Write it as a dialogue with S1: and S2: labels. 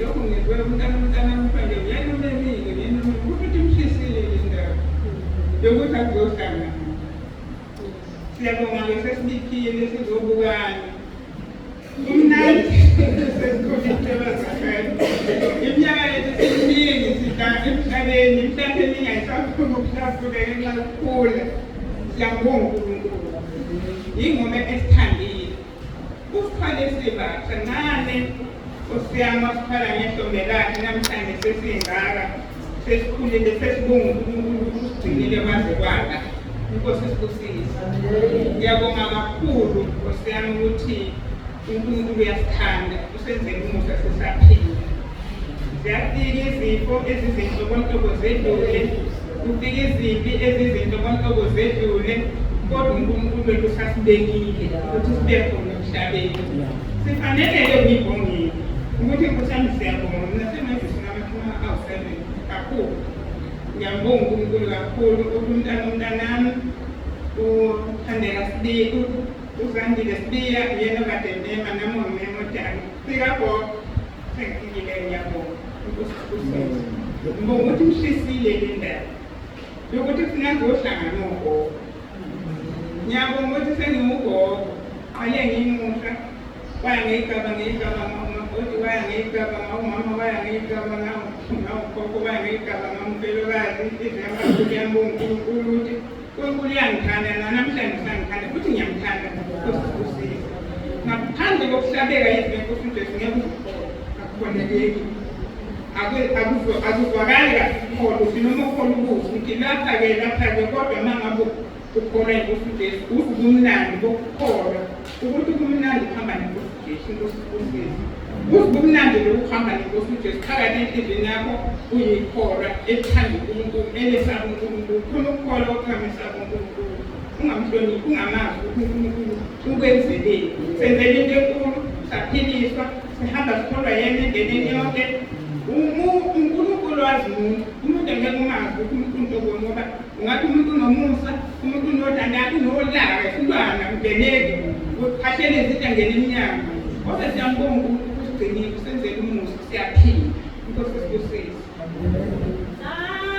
S1: Ngilokhu ngizwe umntana umntana mfanje uyena umemile uyena umemile ukuthi imshisile le ndawo yokuthi akuzohlangana. Siyabonga-ke sesibikhile sizobukana. Kumnandi sesikhulile bazalwane. Iminyaka yethu seminingi sidla emhlabeni, imihlaba eminingi ayisafuni ukuhlafuna ngenxa yokukhula. Siyambonga uNkulunkulu. Yingoma esithandile. Usithwale sibasha ncane Nkosi yami wasithwala ngehlombe lakhe namhlanje sesingaka sesikhulile sesibonga uNkulunkulu ukuthi usigcinile kwaze kwala. Inkosi isibusise. Ngiyabonga kakhulu Nkosi yami ukuthi uNkulunkulu uyasithanda usenzele umusa sisaphila. Ziyafika izifo ezizinhlobonhlobo zedlule, kufika izimpi ezizinhlobonhlobo zedlule, kodwa uNkulunkulu wethu usasibekile ukuthi sibe khona emhlabeni. Sifanele-ke ukuyibongela ukuthi Nkosi yami siyabonga. Mina sengathi sinamashumi awu-7 kakhulu. Ngiyambonga uNkulunkulu kakhulu ukuthi umntana umntanami uThandeka Sibiya, uZandile Sibiya uyena okade emema nami ungimema odani. Fika gogo. Sengifikile ngiyabonga. Inkosi isibusise. Ngibonga ukuthi mshisile le ndaba yokuthi funa ngizohlangana nogogo. Ngiyabonga ukuthi sengiwugogo. Qale ngimusha waya ngeyigaba ngeyigaba umakoti waya ngeyigaba ngawumama waya ngeyigaba ngawukhokho waya ngeyigaba ngawumfelokazi inhliziyo yami kakhulu yambonga uNkulunkulu ukuthi uNkulunkulu uyangithanda nanamhlanje usangithanda futhi ngiyamthanda Nkosi sibusise. Ngaphandle kokuhlabeka izwi lenkosi uJesu ngeke uzukholwe akukhonekeki akuzwakali kahle ukukholwa uthi noma ukholwa ubuze uthi lapha-ke lapha-ke kodwa uma ngabe ukholwa inkosi uJesu uzwe ubumnandi bokukholwa ukuthi kumnandi ukuhamba nenkosi uJesu inkosi isibusise uzwe ubumnandi lokuhamba nenkosi uJesu phakathi enhliziyweni yakho uyikholwa elithanda uNkulunkulu elesaba uNkulunkulu khona ukukholwa okuthamesaba uNkulunkulu ungamhloniphi ungamazi ukuthi uNkulunkulu ukwenzeleni senzele into enkulu saphiliswa sihamba sikholwa yena endeneni yonke uNkulunkulu wazi umuntu umuntu angeke umazi ukuthi umuntu untoboni ngoba ungathi umuntu unomusa umuntu unothanda unolaka isilwana ungeneki uphashele izinto angena emnyango kodwa siyambonga uNkulunkulu usigcinile usenzele umusa siyaphila inkosi isibusise.